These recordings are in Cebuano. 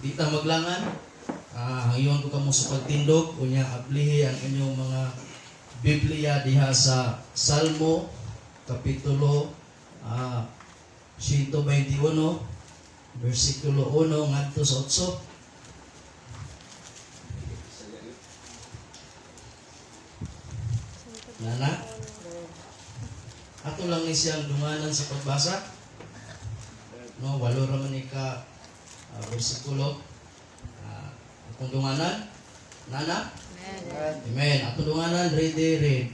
Di ta maglangan. Hangyoon ko kamo sa pagtindog, unya ablihi ang inyong mga Biblia diha sa Salmo kapitulo 121 bersikulo 1 ngadto sa 8. Nana? Ato lang ni siyang dunganan sa pagbasa. No, walo ra man ni ka bersikulo. Atong dunganan. Nana? Amen. Atong dunganan, ready, read.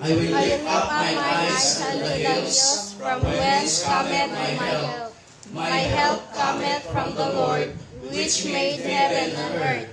I will lift up my eyes unto the hills, from whence cometh my help. My help cometh from the Lord, which made heaven and earth.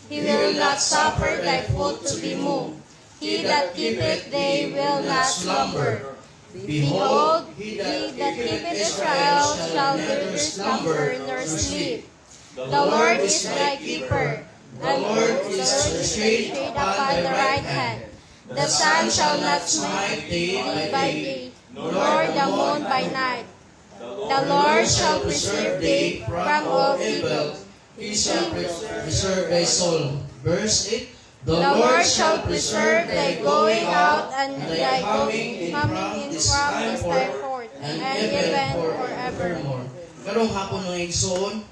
He will not suffer thy foot to be moved. He that keepeth thee will not slumber. Behold, he that keepeth Israel shall neither slumber nor sleep. The Lord is thy keeper. The Lord is the shade upon thy right hand. The sun shall not smite thee by day, nor the moon by night. The Lord shall preserve thee from all evil. He shall preserve thy soul. Verse 8. The Lord shall preserve thy going out and thy coming in coming from in this from time this forth time forth, and and even even forevermore. forevermore. Karong hapon, mga igsoon,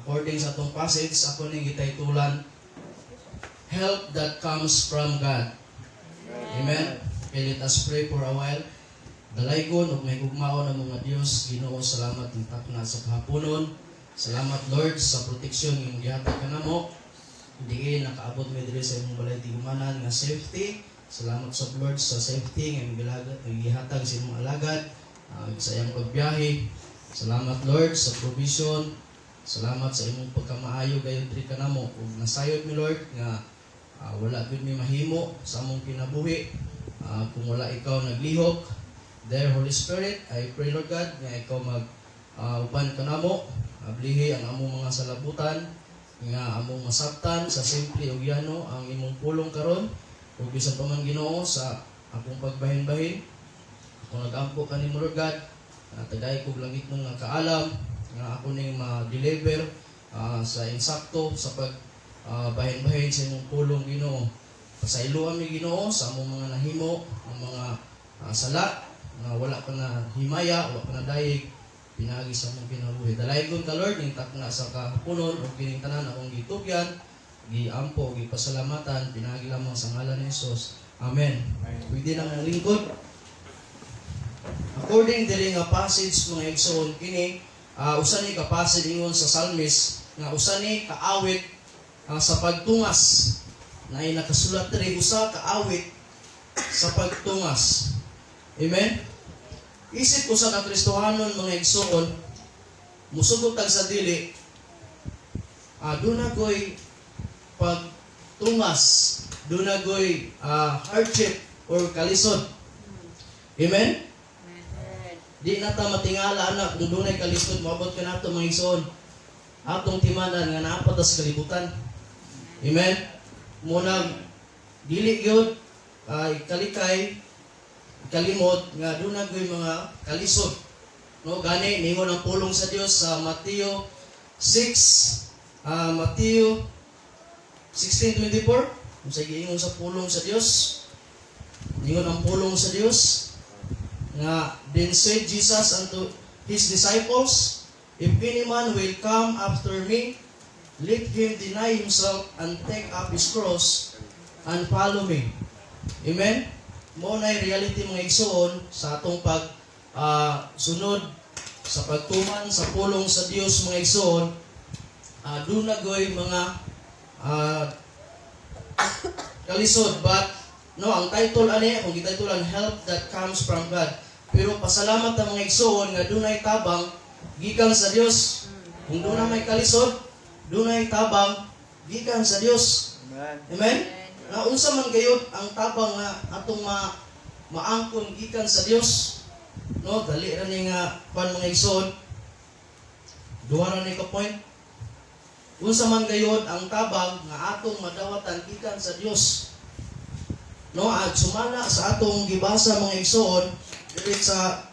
according sa atong passage, ako ning gitaytulan "Help that Comes from God." Amen. Okay, let us pray for a while. Dalaygon ug mahigugmaon ang mga Dios, Ginoo, salamat ng takna sa kahaponon. Salamat, Lord, sa proteksyon nga imong gihatag kanamo. Diin nakaabot mi diri sa imong balay tigumanan nga safety. Salamat sa Lord sa safety nga imong gihatag sa imong alagad sa iyang pagbiyahe. Salamat, Lord, sa provision. Salamat sa imong pagkamaayo gayon diri kanamo ug nasayod mi, Lord, nga wala gyud mi mahimo sa among kinabuhi kung wala ikaw naglihok. Dear Holy Spirit, I pray, Lord God, nga ikaw mag uban kanamo, ablihi ang among mga salabutan nga among masabtan sa simple ug yano ang imong pulong karon. Ug bisan pa man, Ginoo, sa akong pagbahin-bahin, ako nagampo kanimo, Lord God, tagay kog langit nga kaalam nga ako ning ma-deliver sa insakto sa pag bahin-bahin sa imong pulong, Ginoo. Pasayloa mi, Ginoo, sa among mga nahimo ang mga sala nga wala pa na himaya, wala pa na dayeg pinaagi sa among kinabuhi. Dalaygon ka, Lord, ning takna sa kahaponon ug kining tanan akong gitugyan, giampo, gipasalamatan pinaagi lamang sa ngalan ni Jesus. Amen. Pwede na ang lingkod. According diri nga passage, mga igsoon, kini usa ni ka passage ingon sa psalmist nga usa ni kaawit sa pagtungas na ay nakasulat diri, usa kaawit sa pagtungas. Amen. Isip usa ka Kristohanon, mga igsoon, musugot tag sa dili, duna ko'y pagtungas, duna ko'y hardship or kalisod. Amen? Di na ta matingala ana kung dunay kalisod moabot kanato, mga igsoon. Atong timanan nga naa pa ta sa kalibutan. Amen? Munang dili gyud ay kalikay kalimot nga duna gyud mga kalisod. No, gani ningon ang pulong sa Dios sa Mateo 6, Mateo 16:24, kung sa giingon sa pulong sa Dios, ningon ang pulong sa Dios nga, "Then said Jesus unto his disciples, 'If any man will come after me, let him deny himself and take up his cross and follow me.'" Amen? Mao na reality, mga igsoon, sa atong pag sunod sa pagtuman sa pulong sa Dios, mga igsoon, duna goy mga kalisod. But no, ang title ani akong gititlean "Help that Comes from God", pero pasalamat ang mga igsoon nga dunay tabang gikan sa Dios. Kung duna may kalisod, dunay tabang gikan sa Dios. Amen. Amen. Nga unsa man gayud ang tabang nga atong maangkon gikan sa Dios? No, dali ra ni nga pan, mga igsoon. Duha ra ni ka point. Unsa man gayud ang tabang nga atong madawatan gikan sa Dios? No, at sumala sa atong gibasa, mga igsoon, diri sa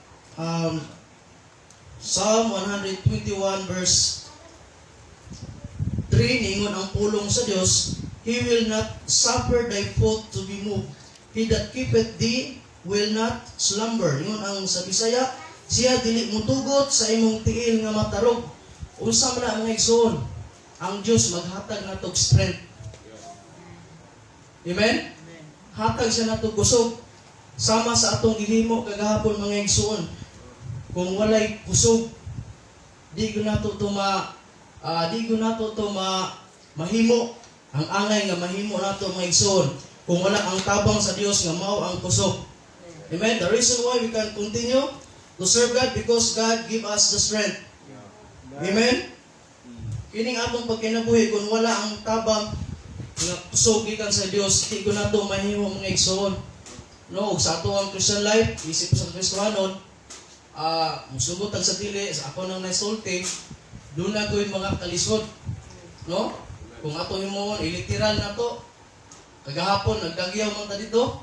Psalm 121 verse 3, niingon ang pulong sa Dios, "He will not suffer thy foot to be moved. He that keepeth thee will not slumber." Ingon ang sa Bisaya, siya dili mutugot sa imong tiil nga matarog. Unsa man na, mga igsoon? Ang Dios maghatag natog strength. Amen? Hatag siya natog kusog. Sama sa atong gihimo kagahapon, mga igsoon. Kung walay kusog, di ko nato to ma mahimo ang angay nga mahimo nato, mga igsoon, kung wala ang tabang sa Dios nga mao ang kusog. Amen. The reason why we can continue to serve God, because God give us the strength. Amen. Kining atong pagkinabuhi, kung wala ang tabang nga kusog gikan sa Dios, di ko nato mahimo, mga igsoon. No, ug sa ato ang Christian life, isip sa Kristohanon, musugot tag sa dili, sa ako nang nasulti, duna ko'y mga kalisod. No? Kung ato himuon, iliteral na to. Kagahapon, nagdagyaw man ta dito.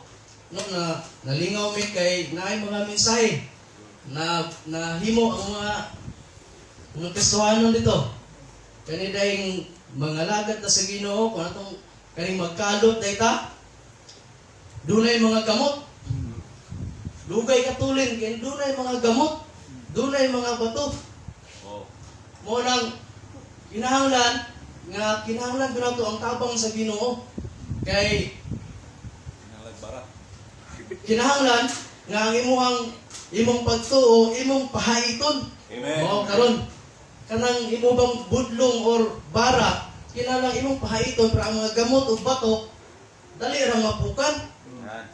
No, na nalingaw mi kay naay mga mensahe na nahimo ang mga Kristohanon dito. Kani dahing mga lagad ta sa Ginoo, kung atong kaning magkalot day ta, dunay mga gamot. Dugay katulin kay dunay mga gamot, dunay mga bato. Mo nang kinahanglan gyud nato ang tabang sa Ginoo. Kay kinahanglan nga ang imong pagtuo imong pahaiton. Amen. Mao karon kanang imo bang budlong or bara, kinahanglan imong pahaiton para ang mga gamot ug bato dali ra mapukan.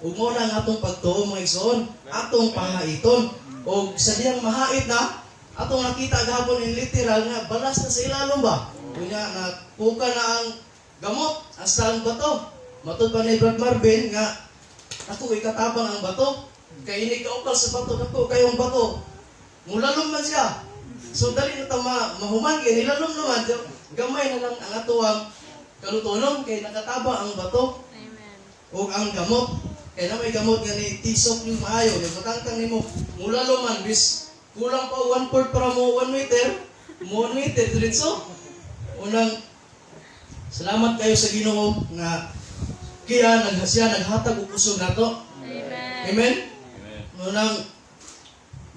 Ug mao na ang atong pagtuo, mga igsoon, atong pahaiton. Og sa diyang mahait na, atong nakita gahapon in literal nga balas na sa ilalom ba. Unya na puka na ang gamot hasta ang bato. Matud pa ni Brad Marvin nga ako ikatabang ang bato. Kay ini kaukal sa bato, dako kayong bato. Mulalom man siya. So dali na ta mahuman kay nilalom naman. Gamay na lang ang atoang kalutonon kay nakatabang ang bato Amen. ug ang gamot. Kay na may gamot nga ni tisok yung maayo, yung matangtang nimo mulalom man bis kulang pa 1/4 para mo 1 meter, mo 1 meter diretso. Unang salamat kayo sa Ginoo nga kiya naghasya naghatag og kusog nato. Amen. Amen. Amen. Unang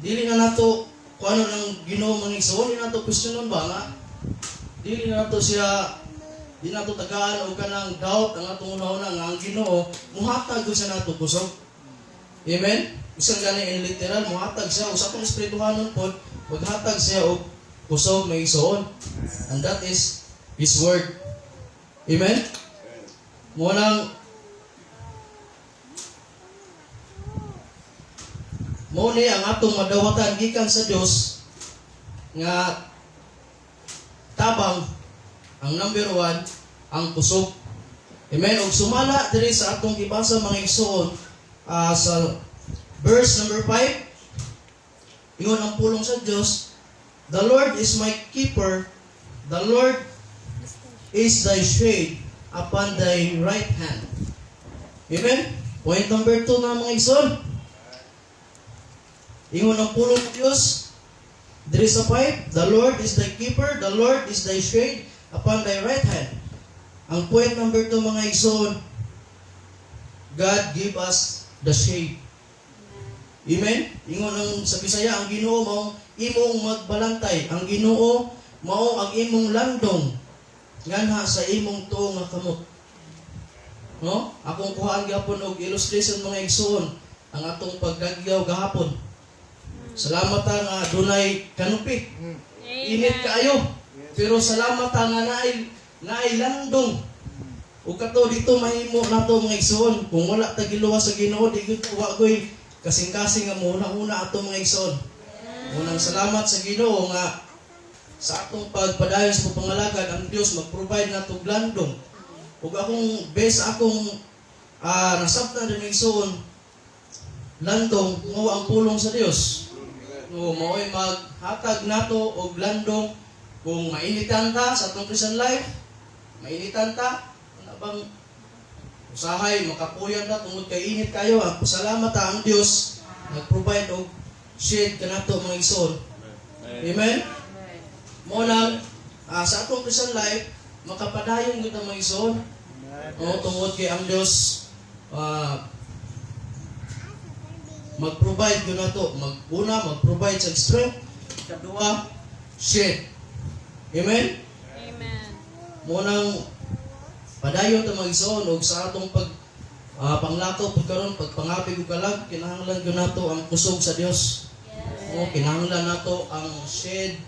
dili na nato kung ano nang Ginoo, mga igsoon, di nato questionon ba nga dili na nato siya, di nato tagaan og kanang doubt ang atong una nga ang Ginoo muhatag gyud sa nato kusog. Amen. Bisan gani in literal muhatag siya ug sa atong espirituhanon pod maghatag siya og kusog, mga igsoon. And that is His word. Amen. Mo nang mao ni ang atong madawatan gikan sa Dios nga tabang, ang number 1, ang kusog. Amen. Ug sumala diri sa atong gibasa, mga igsoon, sa verse number 5, ingon ang pulong sa Dios, "The Lord is my keeper, the Lord is thy shade upon thy right hand." Amen. Point number 2 na, mga igsoon. Ingon ang pulong ng Dios diri sa 5, "The Lord is thy keeper, the Lord is thy shade upon thy right hand." Ang point number 2, mga igsoon, God give us the shade. Amen? Ingon ang sa Bisaya, ang Ginoo mao imong magbalantay. Ang Ginoo mao ang imong landong nganha sa imong tuo nga kamot. No? Akong kuhaan gyapon og illustration, mga igsoon, ang atong pagdagyaw gahapon. Salamat ta nga dunay canopy. Init kaayo. Pero salamat ta nga naay landong. Ug kato dito mahimo nato, mga igsoon, kung wala ta giluwas sa Ginoo, di gyud wa koy kasing-kasing nga mouna-una ato, mga igsoon. Unang salamat sa Ginoo nga sa atong pagpadayon sa pagpangalagad, ang Dios mag-provide nato og landong. Ug akong base akong nasabtan din, igsoon, landong mao ang pulong sa Dios. O mao'y maghatag nato og landong kung mainitan ta sa atong Christian life, mainitan ta, ano bang usahay makapuyan ta tungod kay init kayo, ang pasalamat ta ang Dios nag-provide og shade kanato, mga igsoon. Amen. Mo nang sa atong Christian life, Makapadayon gyud ang mga igsoon. O, tungod kay ang Dios mag-provide gyud nato. Mag-una, mag-provide sa strength. Kadua, shade. Amen? Amen. Mao nang padayon ta, mga igsoon, og sa atong pag panglakaw pud karon, pagpangapig og kalag, kinahanglan gyud nato ang kusog sa Dios. O, kinahanglan nato ang shade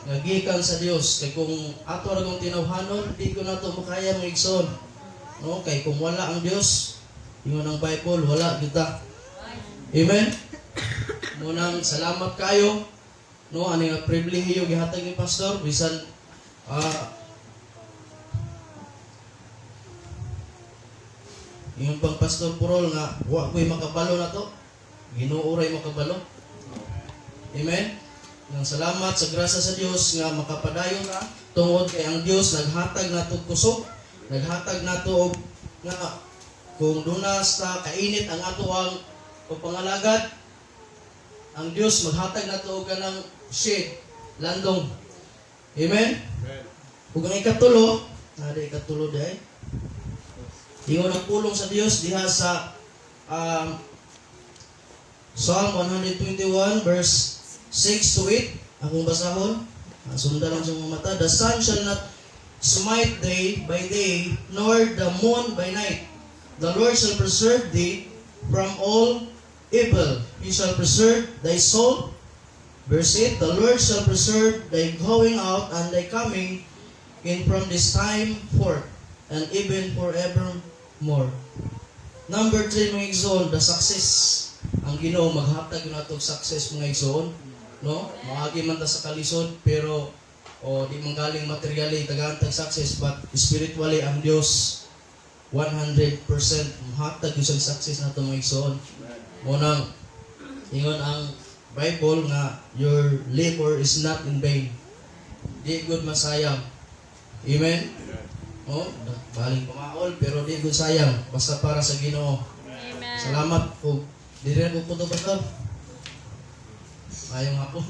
nga gikan sa Dios, kay kung ato ra kung tinawhanon, di ko nato makaya, mga igsoon. No, kay kung wala ang Dios, ingon ang Bible, wala kita. Amen. Mao nang salamat kayo, no, ani nga pribilehiyo gihatag ni pastor, bisan ingon pang Pastor Purol nga wa ko'y makabalo na to. Ginoo ray makabalo. Amen. Nang salamat sa grasya sa Dios nga makapadayon na tungod kay ang Dios naghatag nato og kusog, naghatag nato og nga kung duna sa kainit ang ato ang pagpangalagad, ang Dios maghatag nato og kanang shade, landong. Amen. Ug ang ikatulo, naa ikatulo diay. Ingon ang pulong sa Dios diha sa Psalm 121 verse 6 to 8. Akong basahon. Sundan lang sa mga mata. "The sun shall not smite thee by day, nor the moon by night. The Lord shall preserve thee from all evil. He shall preserve thy soul." Verse 8, "The Lord shall preserve thy going out and thy coming in from this time forth, and even forevermore." Number 3, mga igsoon, the success. Ang Ginoo maghatag yun natong success, mga igsoon, no? Maagi man ta sa kalisod, pero o di man galing materially tagaan tag success, but spiritually ang Dios 100% muhatag yung success nato, mga igsoon. Mao nang ingon ang Bible nga your labor is not in vain. Di gud masayang. Amen. Oh, baling pamaol pero di gud sayang basta para sa Ginoo. Amen. Salamat ug diri ko kuto, Pastor. Maayong hapon.